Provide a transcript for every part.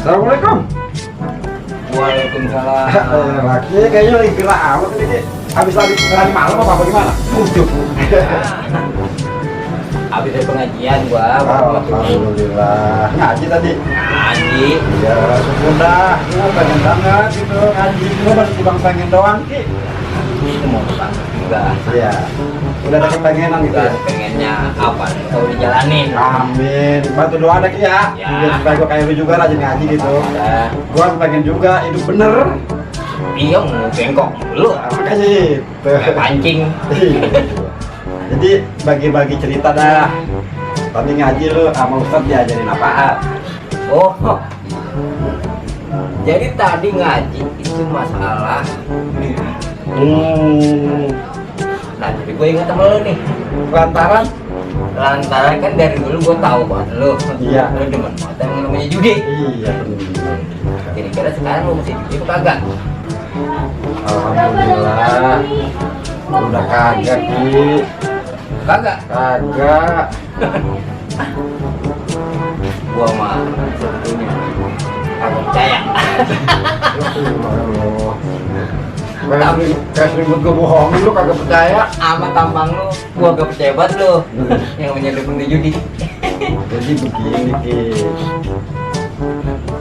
Assalamualaikum. Waalaikumsalam. Laki kayaknya lagi gerak amat ini. Habis lari malam apa bagaimana? Ujuk. Habis dari pengajian gua. Alhamdulillah. Ngaji tadi. Ngaji. Ya syukur dah. Gua pengen banget gitu ngaji. Gua baru cuma pengen doang Ki. Itu mau banget juga. Iya. Udah ada kepengenan gitu. Udah pengennya apa nih? Kalau dijalanin. Amin. Bantu doa dah Ki ya. Ya. Biar supaya gua kayak lu juga rajin ngaji gitu. Udah. Gua pengen juga hidup bener. Iya mau bengkok dulu. Makasih. Kayak pancing. Jadi bagi-bagi cerita dah. Tadi ngaji lu sama Ustadz diajarin apaan? Oh. Jadi tadi ngaji itu masalah. Nah, jadi gue ingat sama lo nih. Lantaran? Lantaran kan dari dulu gue tahu banget lo. Iya. Lo demen banget yang namanya judi. Iya benar. Kira-kira sekarang lo masih judi apa kagak? Alhamdulillah. Udah kagak Ki. Kagak. Kagak. Gua mah sebetulnya kagak percaya. Kayak seribut gue bohongin lu kagak percaya. Sama tampang lu, gua gak percaya banget lo. Yang menyelipin di judi. Jadi begini Ki.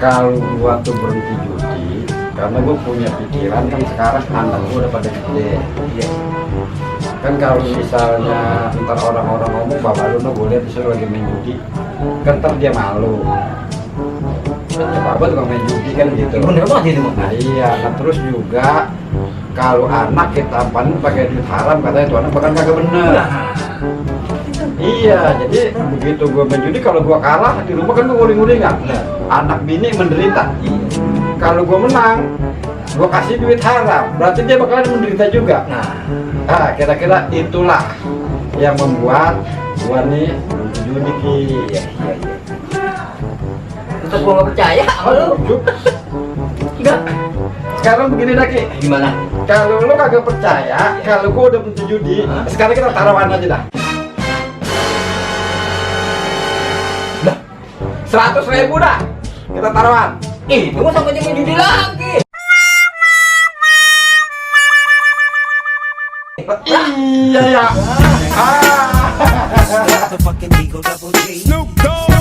Kalau gua tuh berhenti judi karena gue punya pikiran kan sekarang anak gue udah pada gede. Iya. Kan kalau misalnya ntar orang-orang ngomong bapak lu no boleh disuruh lagi main judi, kan ntar dia malu. Bapak tukang main judi kan gitu. Bener banget itu mah. Nah iya, nah terus juga kalau anak kita ampanin pakai duit haram katanya tuh anak bahkan kagak bener. Iya, jadi begitu gue main judi kalau gue kalah di rumah kan gue nguling-ngulingan. Anak bini menderita. Kalau gue menang, gue kasih duit haram, berarti dia bakalan menderita juga. Nah, Kira-kira itulah yang membuat gua nih judi Ki. iya. Tetep gua gak percaya sama lu. Enggak. Sekarang begini dah Ki. Gimana? Kalau lu kagak percaya, kalau gua udah berhenti judi, sekarang kita taruhan aja dah. Dah, 100.000 dah. Kita taruhan. Itu mah sama aja main judi lagi. Iya ya. The fucking Eagle Double G. Snoop Dogg.